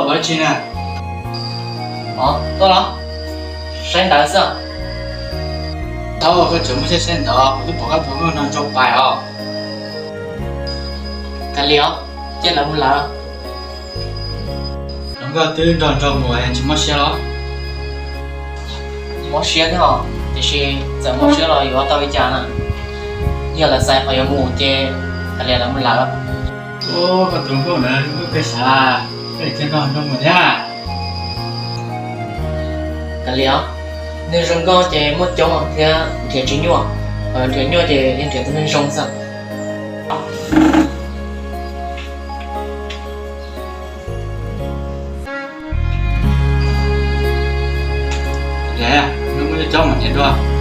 Ua dab tsi na? Ov, tuaj los? Saib ntawv xwb. Thaub, koj tseem muaj siab saib ntawv, kuv twb pom koj tus nkauj nrog Ntsoo pais os. Kav liam os, cia lawv mus lawm. Tus nkauj twb nrog Ntsoo mus tsis mob siab los? Mob siab thiab os, tiam sis txawm mob siab los yuav tau li cas na? Yog lawv xaiv qhov yuav mus ces kav liam lawv mus lawm. Ub, koj tus nkauj na, nkauj kawg sav, koj cia nrog Ntsoo mus thiab. Kav liam os, neeg zoo nkauj ces muaj coob thiab nrhiav tsis nyuaj, nrhiav nyuaj ces yeej nrhiav tus neeg zoo xwb. Nws muaj coob coob mas nrhiav dua.